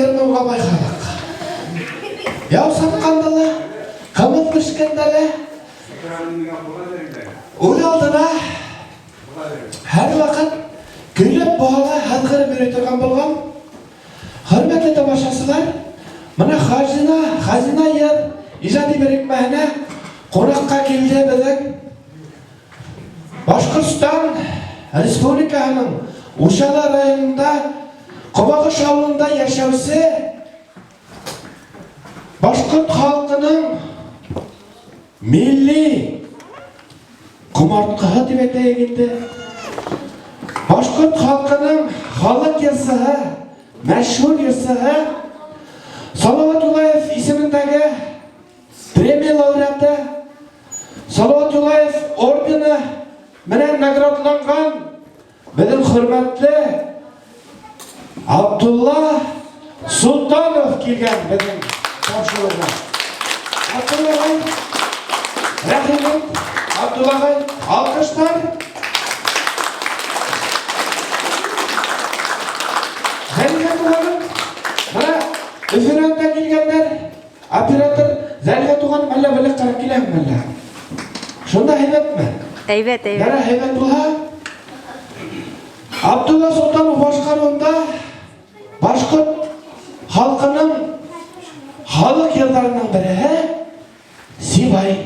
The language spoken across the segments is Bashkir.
Йыр-моңға бай халыҡ. Яу сапҡанда ла, ҡымыҙ бешкәндә лә үҙ алдына һәр ваҡыт көйләп буһа ла һыҙғырып йөрөй торған булған. Хөрмәтле тамашасылар, мына Хазина, Хазина йыр ижади берекмәһенә ҡунаҡҡа килде беҙҙең Башҡортостан Республикаһының Учалы районында Ҡобағыш ауылында йәшәүсе башҡорт халҡының милли ҡомартҡыһы тип әйтәйек инде. Башҡорт халҡының халыҡ йырсыһы, мәшһүр йырсыһы Салават Юлаев исемендәге премия лауреаты Салават Юлаев ордены менән наградланған беҙҙең хөрмәтле Абдулла Султанов килгән беҙҙең тапшырыуға. Абдулла ағай, рәхим ит, Абдулла ағай, алҡыштар. Зәлифә туғаным, бына Өфөнән дә килгәндәр. Оператор Зәлифә туғаным, әллә бүләк ҡарап киләһеңме әллә? Шунда һәйбәтме? Әйбәт, әйбәт. Ярар, һәйбәт булһа. Абдулла Солтанов башҡарыуында башҡорт халҡының халыҡ йырҙарының береһе Сибай.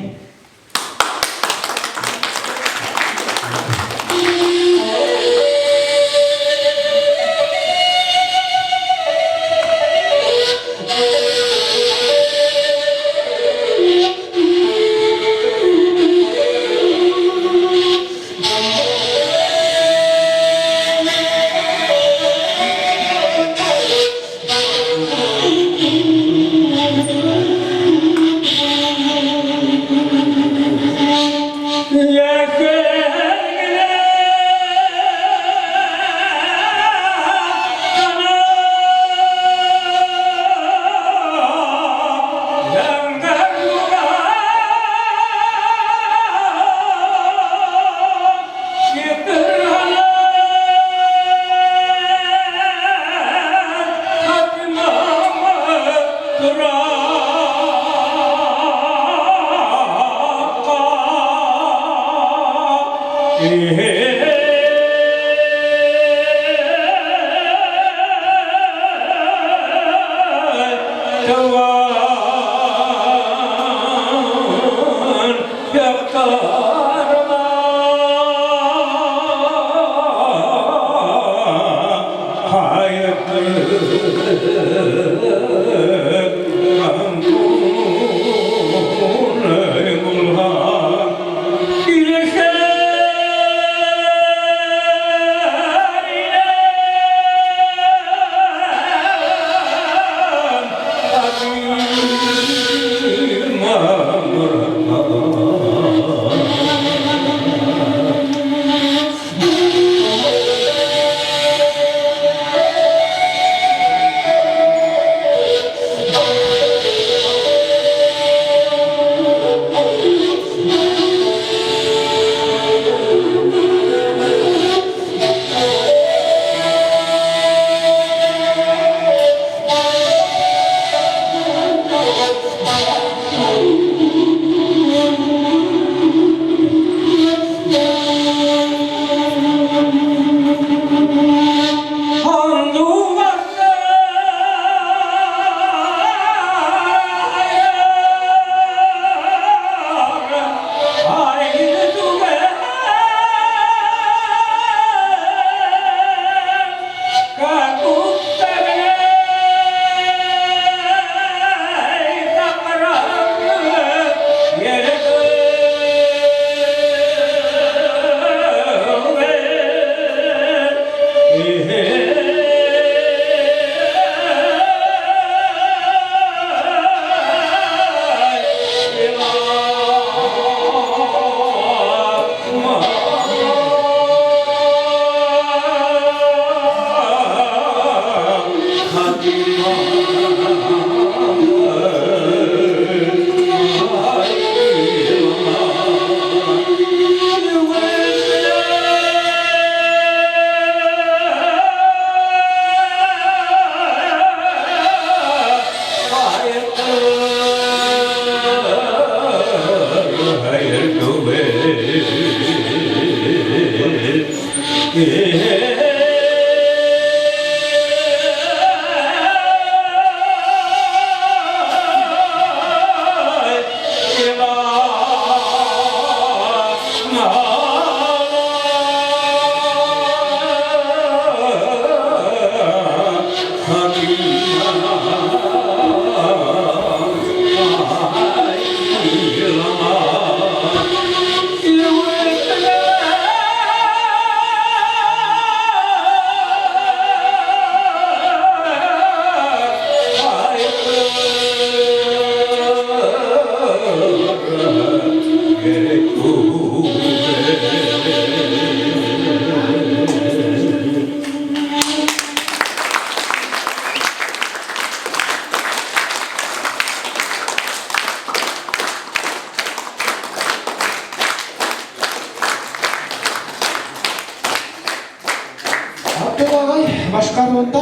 Башҡарыуында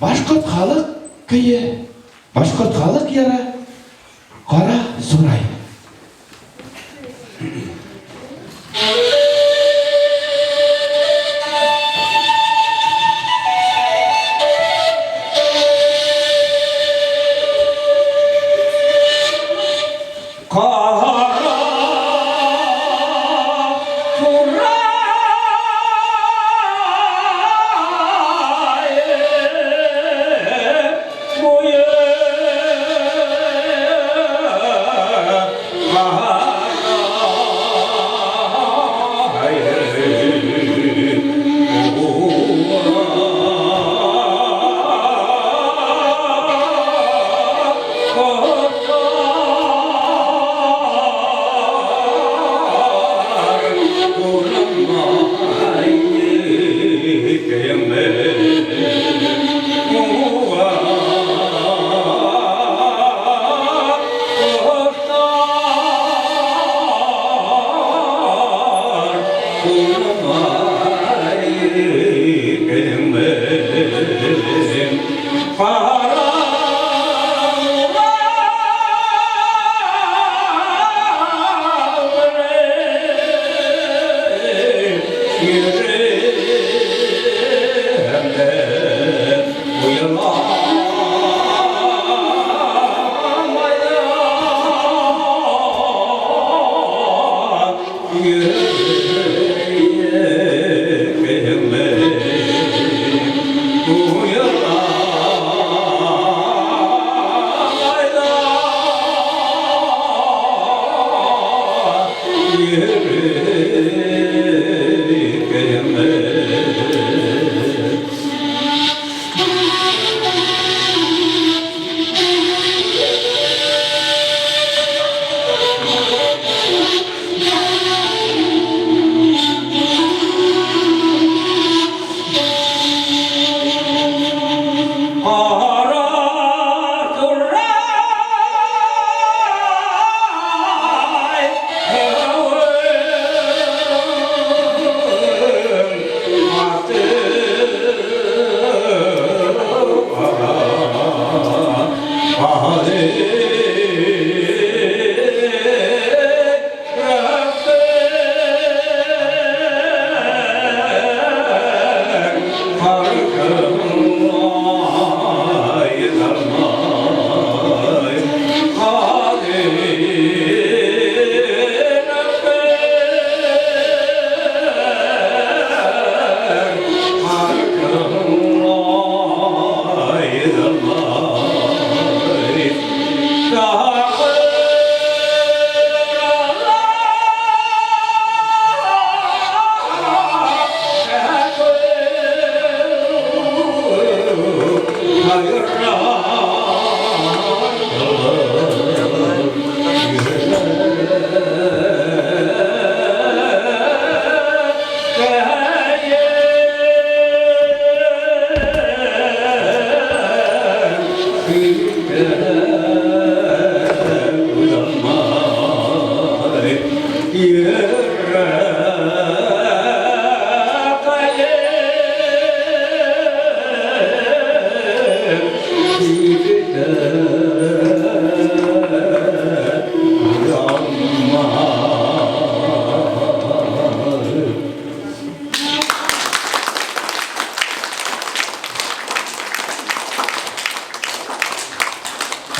башҡорт халыҡ көйө, башҡорт халыҡ йыры Ҡара Сурай.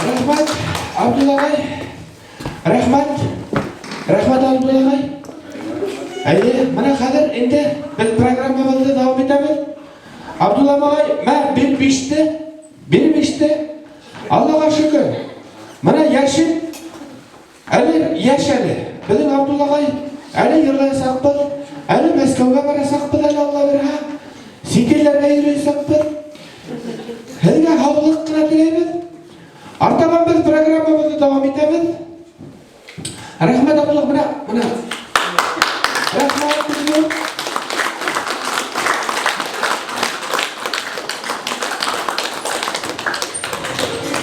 Рәхмәт, Абдулла ағай. Рәхмәт. Рәхмәт, Абдулла ағай. Әйе, менә хәзер инде без программабызны дәвам итәбез. Абдулла ағай, мә бир биште, бир биште. Аллага шөкер. Менә яшен әле яшь әле. Безнең Абдулла ағай әле йырлаячакбыз, әле Мәскәүгә барачакбыз әле Алла бирһә. Чит илләргә йөрәчәкбез. Һеҙгә һаулыҡ ҡына теләйбеҙ. Артабан беҙ программабыҙҙы дауам итәбеҙ. Рәхмәт, Абдулла, менә, менә.